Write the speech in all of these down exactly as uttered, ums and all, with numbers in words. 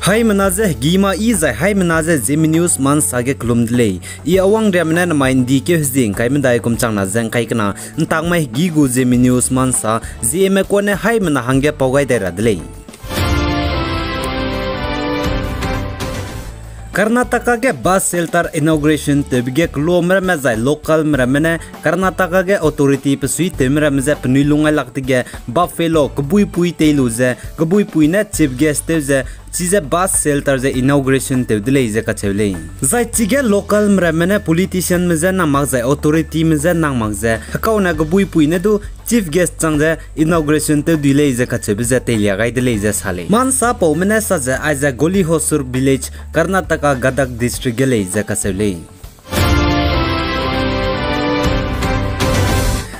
Haimena ze hegî ma i zai haimena ze Zeme News ma nsa ge kelum de lei. I Awangriame ne namai ’ndi keu hezie ’ngkai medai kum changna ze ’ngkai kena ’ntak mai hegî gu Zeme News ma nsa, Zeme kane haimena hangge pau gai dai ra de lei. Karnataka ge bus shelter inauguration tewbe ge keluame ramme zai localme ramme ne Karnataka ge authority pe suitewme ramme je penui lungngailak dege buffalo kebuipui tei lu ze, kebuipui ne chief guest tew ze, chize bus shelter ze inauguration tew de lei ze kacheu lei. Zai chige localme ramme ne politicianme je nang mak zai authorityme je nang mak ze, hekaune kebuipui ne du chief guest chang ze inauguration tew dui lei ze kacheube ze teilia gai de lei ze sa lei. Ma nsapaume ne sa ze aize Golihosur village, Karnataka Gadag district ge lei ze kacheu lei.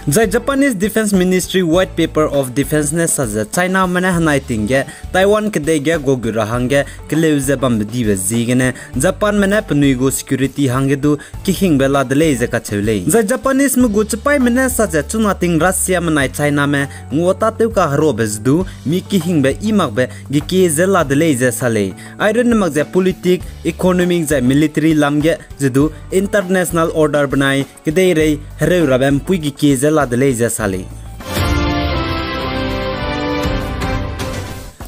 Zai Japanese Defense Ministry White Paper of Defense ne sa ze Chiname ne henai ting ge Taiwan kedei ge guagu ra hangge keleu ze bambe dibe ziegene Japanme ne penui gu security hangge du kehingbe la de lei ze kacheu lei. Zai Japaneseme gu chipaîme ne sa ze chuna ting Russiame nai Chiname nguatâtew kaherobe ze du mi kehingbe i makbe gekie ze la de lei ze sa lei. Airunne mak ze politic, economic zai military lam ge ze du international order benai kedeirei hereu rabe ’mpuî gekie ze la de lei ze sa lei.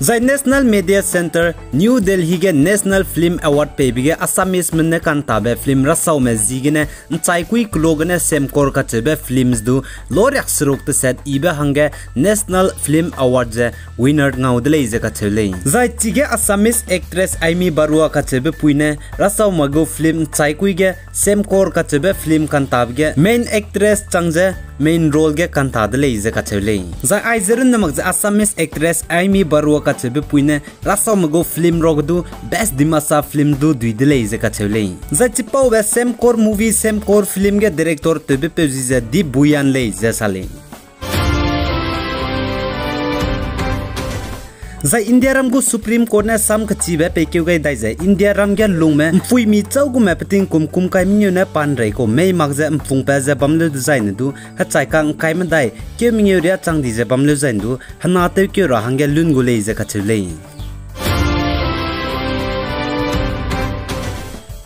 Zai National Media Centre, New Delhi ge National Film Award peibe ge Assameseme ne kantabe film rasaume ziegene ’nchaikui keloa gene Semkor kacheube films du loriak seruk teset yibe hangge National Film Award ze winner ngau de lei ze kacheu lei. Zai chige Assamese actress Ammi Baruah kacheube pui ne rasaume gu film ’nchaikui ge Semkor kacheube film kantabe ge main actress chang ze main role ge kanta de lei ze kacheu lei. Zai aize runne mak ze Assamese actress Ammi Baruah kacheube pui ne rasaume gu film ruage du Best Dimasa Film du dui de lei ze kacheu lei. Zai chipaube Semkor movie, Semkor film ge director tewbepeu zi ze Deep Bhuyan lei ze sa lei. Zai Indiaram gu Supreme Court ne sam kechibe peikeu gai dai ze Indiaram ge lungme ’mpuimi châugume peting kum kum kai mengeu ne panrei kau mei mak ze ’mpungpat ze bam leu dezaine du hechai ka ’ngkai medai keu mengeu riâ chang di ze bam leu zaine du hena tewkeu ra hangge lun gu lei ze kacheu lei.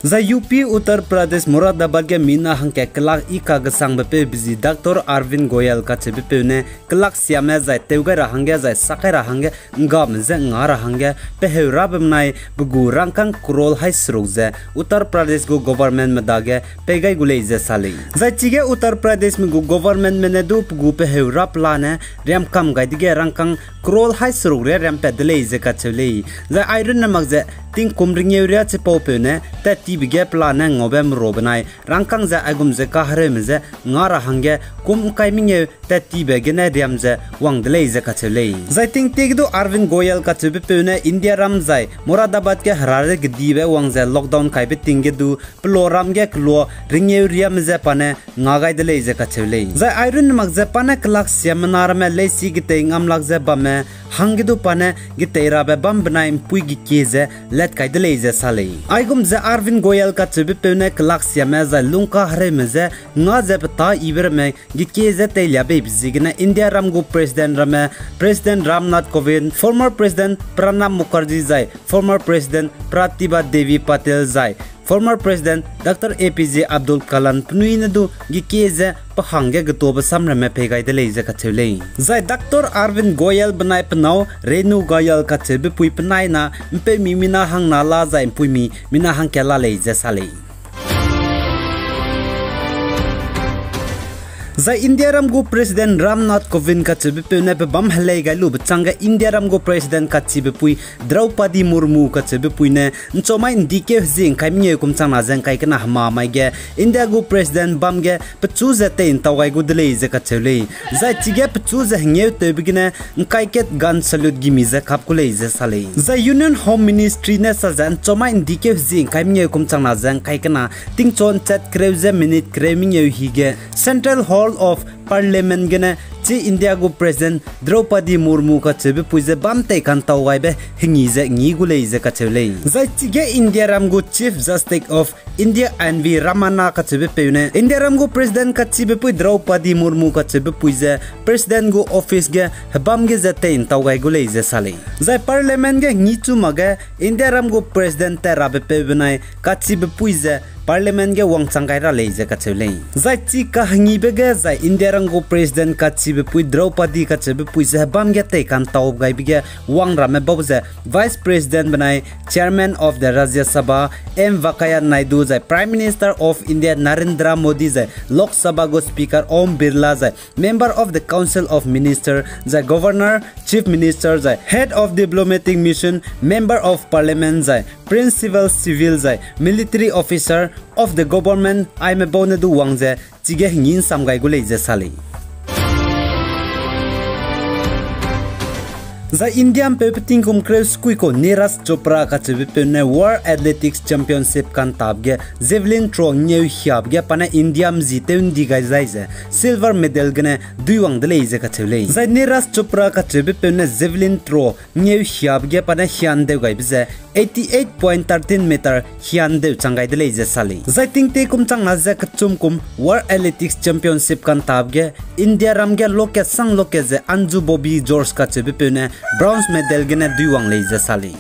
Zai U P Uttar Pradesh Moradabad ge mina hangkat kelak i kagesangbe peu bezi Doctor Arvind Goel kacheubepeu ne kelaksiame zai tew gai ra hangge zai sak kai ra hangge ’nggame je ’nga ra hangge peheu rabe benai pe gu rangkâng crore hai seruk ze Uttar Pradesh gu governmentme dage pei gai gu lei ze sa lei. Zai chige Uttar Pradeshme gu governmentme ne du pe gu peheu ra pelane riamkam gai dege rangkâng crore hai seruk riâ riampat de lei ze kacheu lei. Zai airunne mak ze tingkum ringeu riâ chipaupeu ne tattibe ge pelane ngaube merua benai rangkâng ze aigum ze kahereume je ’nga ra hangge kum ’ngkai mengeu tattibe gene riam ze wang de lei ze kacheu lei. Zai tingtie ge du Arvind Goel kacheubepeu ne Indiaram zai Moradabad ge hera re gedibe wang ze lockdown kaibe ting ge du peloram ge keloa ringeu riâme je pa ne nga gai de lei ze kacheu lei. Zai airunne mak ze pa ne kelaksiamena ramme leisi getei ngam lak ze bamme hangge du pa ne getei rabe bam benai ’mpuî gekie ze lat kai de lei ze sa lei. Aigum ze Arvind Goel kacheubepeu ne kelaksiame zai lungkahereume je nga ze petâ yibe ramme gekie ze teilia beibe ziegene Indiaram gu President ramme, President Ram Nath Kovind, former President Pranab Mukherjee zai former President Pratibha Devi Patil zai former President Doctor A P J Abdul Kalam penui ne du gekie ze pe hangge getabe sam ramme pei gai de lei ze kacheu lei. Zai Doctor Arvind Goel benai pe nâu Renu Goel kacheubepui penai na ’mpeumi mina hangna la zai ’mpuimi mina hangkat la lei ze sa lei. Zai Indiaram gu President Ram Nath Kovind kacheubepeu ne pe bâm helei gai lube chângge Indiaram gu President kachibepui Draupadi Murmu kacheubepui ne ’nchomai ’ndikeu hezie ’ngkai mengeu kum changna ze ’ngkai kena hema mai ge India gu President bâm ge pechu ze tei'ntau gai gu de lei ze kacheu lei. Zai chige pechu ze hengeu tewbe gene ’ngkai kat gun salute gimi ze kap gu lei ze sa lei. Zai Union Home Ministry ne sa ze ’nchomai ’ndikeu hezie ’ngkai mengeu kum changna ze ’ngkai kena tingchu ’nchat kereu ze minute kereu mengeu hige Central Hall of Parliament gene chi India gu President Draupadi Murmu kacheube pui ze bam tei kantau gaibe hengi ze ngi gu lei ze kacheu lei. Zai chige Indiaram gu Chief Justice of India N V Ramana kacheube peu ne Indiaram gu President kachibe pui Draupadi Murmu kacheube pui ze President gu office ge hebam ge ze tei ntau gai gu lei ze sa lei. Zai Parliament ge ngi chu makge Indiaram gu President tat rabe peu benai kachibe pui ze Parliament ge wangchang gai ra lei ze kacheu lei. Zai chi kahengibe ge zai Indiaram gu President kachibe pui Draupadi kacheube pui ze hebam ge tei kantau gaibe ge wang ramme bau ze Vice President benai Chairman of the Rajya Sabha M Venkaiah Naidu zai Prime Minister of India Narendra Modi zai Lok Sabha gu Speaker Om Birla zai Member of the Council of Minister zai Governor, Chief Minister zai Head of Diplomatic Mission, Member of Parliament zai Principal Civil zai Military Officer of the Government aime bau ne du wang ze chige hengi nsam gai gu lei ze sa lei. Zai India mpeu pe tingkum kereu sekui kau Neeraj Chopra kacheube peu ne World Athletics Championship kantap ge javelin throw ngeu hiap ge pa ne India mzi tew ndi gai zai ze silver medal gene duiwang de lei ze kacheu lei. Zai Neeraj Chopra kacheube peu ne javelin throw ngeu hiap ge pa ne hiandeu gaibe ze eighty eight point thirteen meter hiandeu chang gai de lei ze sa lei. Zai tingte kum changna ze kechum kum World Athletics Championship kantap ge India ram ge loket sang loket ze Anju Bobby George kacheube peu ne bronze medal gene duiwang lei ze sa lei.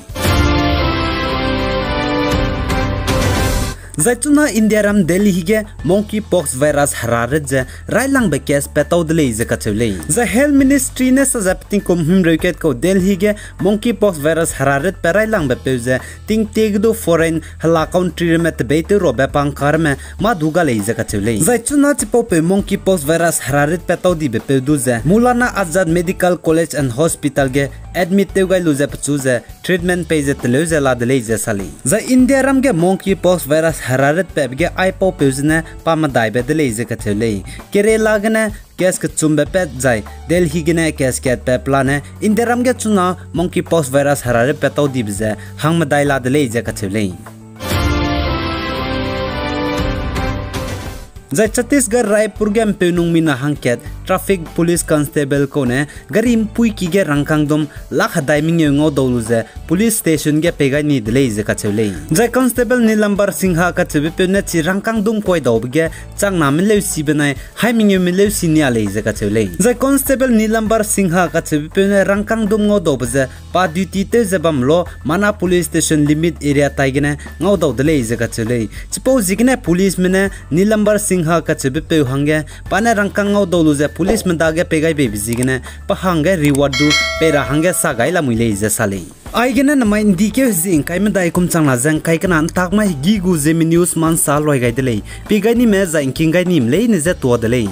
Zai chuna India ram Delhi ge monkeypox virus herarit ze railangbe case pat tau de lei ze kacheu lei. Zai Health Ministry ne sa ze pe tingkum himreu kat kau Delhi ge monkeypox virus heraritbe railangbe peu ze tingtie ge du foreign hela country ramme tebeitew rabe pangka ramme mâ du ga lei ze kacheu lei. Zai chuna chipaupeu monkeypox virus heraritbe tau dibe peu du ze Maulana Azad Medical College and Hospital ge admit tew gai lu ze pechu ze treatment pei ze teleu ze la de lei ze sa lei. Zai India ram ge monkeypox virus heraritbe ge aipaupeu zene pa medaibe de lei ze kacheu lei. Kerala gene case kechumbe pat zai Delhi gene case katbe pelane India ram ge chuna monkeypox virus heraritbe tau dibe ze hangmedai la de lei ze kacheu lei. Zai Chhattisgarh Raipur ge mpeunung mina hangkat traffic police constable kau ne gari mpuiki ge rangkâng dum lakh hedai mengeu ngau dau lu ze police station ge pei gai ni de lei ze kacheu lei. Zai constable Nilambar Singha kacheube peu ne chi rangkâng dum kuai daube ge changna meleusi benai hai mengeu meleusi nia lei ze kacheu lei. Zai constable Nilambar Singha kacheube peu ne rangkâng dum ngau daube ze pa duty tew ze bam lo Mana police station limit area tai gene ngau dau de lei ze kacheu lei. Chipau ziegene policeme ne Nilambar Singha kacheube peu hangge pa ne rangkâng ngau dau lu ze policeme dage pei gai beibe ziegene pa hangge reward du pei ra hangge sa gai lamui lei ze sa lei. Aigene namai ndikeu hezi ngkai medai kum changna ze ngkai kena ntak mai hegi gu Zeme News mansa luai gai de lei. Pei gai nime zai ngking gai nime leine ze tua de lei.